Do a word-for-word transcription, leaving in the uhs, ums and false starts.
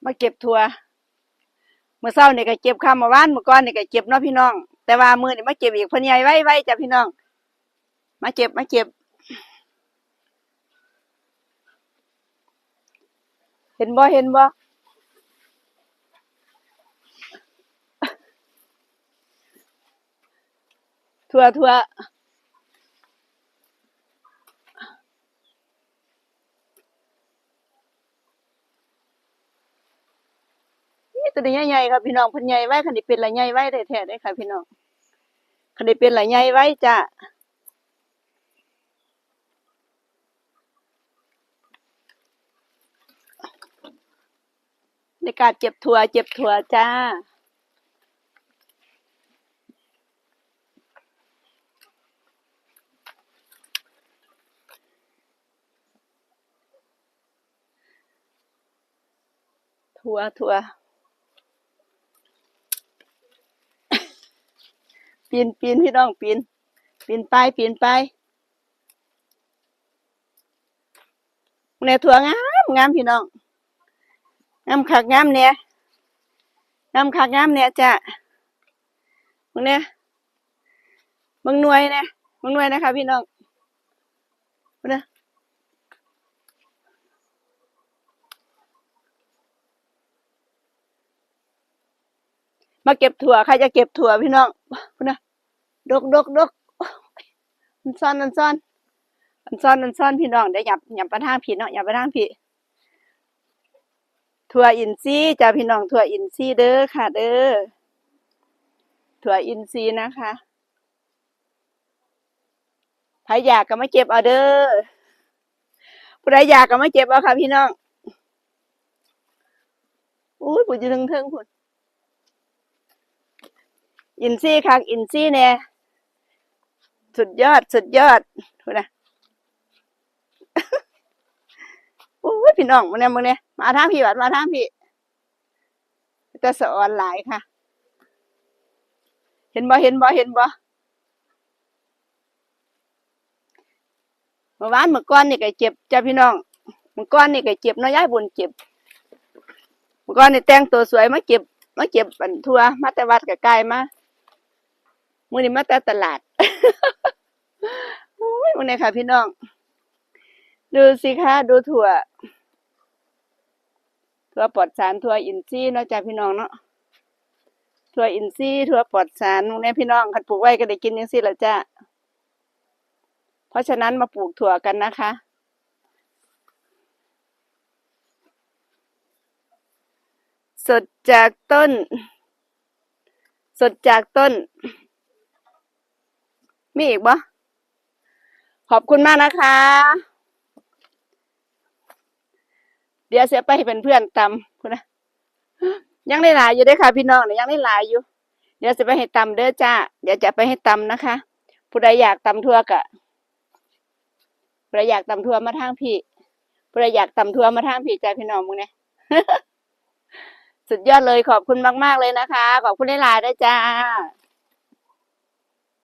มาเก็บถั่ว มื้อเช้านี่ก็เก็บค่ะ มื้อวานมื้อก่อนนี่ก็เก็บเนาะพี่น้อง แต่ว่ามื้อนี้มาเก็บอีก เพิ่นใหญ่ไวๆจ้ะพี่น้อง มาเก็บ มาเก็บ เห็นบ่ เห็นบ่ ถั่ว ถั่ว นี่ตัวนี้ใหญ่ๆค่ะพี่น้อง เพิ่นใหญ่ไว คันนี้เป็นละใหญ่ไวแท้ๆเด้อค่ะพี่น้อง คันนี้เป็นละใหญ่ไวจ้ะ ในการเก็บถั่ว เก็บถั่วจ้า ถั่ว ถั่ว ปีน ปีนพี่น้อง ปีน ปีนไป ปีนไป แหน่ ถั่วงามงามพี่น้อง งามคักงามแหน่ งามคักงามแหน่จ้ะ เบิ่งแหน่ เบิ่งหน่วยแหน่ เบิ่งหน่วยนะคะพี่น้อง เบิ่งนะ มาเก็บถั่ว ใครจะเก็บถั่วพี่น้อง เบิ่งนะ ดก ดก ดก อันซ่อน อันซ่อน อันซ่อน อันซ่อนพี่น้อง เดี๋ยวหยับ หยับไปทางพี้เนาะ หยับไปทางพี้ ถั่วอินทรีย์จ้ะพี่น้อง ถั่วอินทรีย์เด้อค่ะเด้อ ถั่วอินทรีย์นะคะ ใครอยากก็มาเก็บเอาเด้อ ผู้ใดอยากก็มาเก็บเอาค่ะพี่น้อง อุ้ย ผู้อยู่เทิงๆพุ้น อินทรีย์คัก อินทรีย์แหน่ สุดยอด สุดยอด พุ้นนะ โอ้ย พี่น้อง มาเนี่ย มาเนี่ย มาทางพี้บัด มาทางพี้ แต่สะออนหลายค่ะ เห็นบ่ เห็นบ่ เห็นบ่ เมื่อวานเมื่อก่อนนี่ก็เก็บจ้ะพี่น้อง เมื่อก่อนนี่ก็เก็บเนาะ ยายบุญเก็บ เมื่อก่อนนี่แต่งตัวสวยมาเก็บ มาเก็บอันถั่ว มาแต่วัดก็ไกลมา มื้อนี้มาแต่ตลาด โอ้ย มื้อนี้ค่ะพี่น้อง ดูสิคะ ดูถั่ว ถั่วปลอดสาร ถั่วอินทรีย์เนาะจ้ะพี่น้องเนาะ ถั่วอินทรีย์ ถั่วปลอดสาร พวกนี้พี่น้อง คันปลูกไว้ก็ได้กินจั่งซี้ล่ะจ้ะ เพราะฉะนั้นมาปลูกถั่วกันนะคะ สดจากต้น สดจากต้น มีอีกบ่ ขอบคุณมากนะคะ เดี๋ยวสิไปให้เพื่อนๆตำพุ้นนะ ยังได้หลายอยู่เด้อค่ะพี่น้อง เนี่ยยังได้หลายอยู่ เดี๋ยวสิไปให้ตำเด้อจ้า เดี๋ยวจะไปให้ตำนะคะ ผู้ใดอยากตำถั่วก็ ผู้ใดอยากตำถั่วมาทางพี้ ผู้ใดอยากตำถั่วมาทางพี้จ้าพี่น้อง มื้อนี้ สุดยอดเลย ขอบคุณมากๆเลยนะคะ ขอบคุณหลายๆเด้อจ้า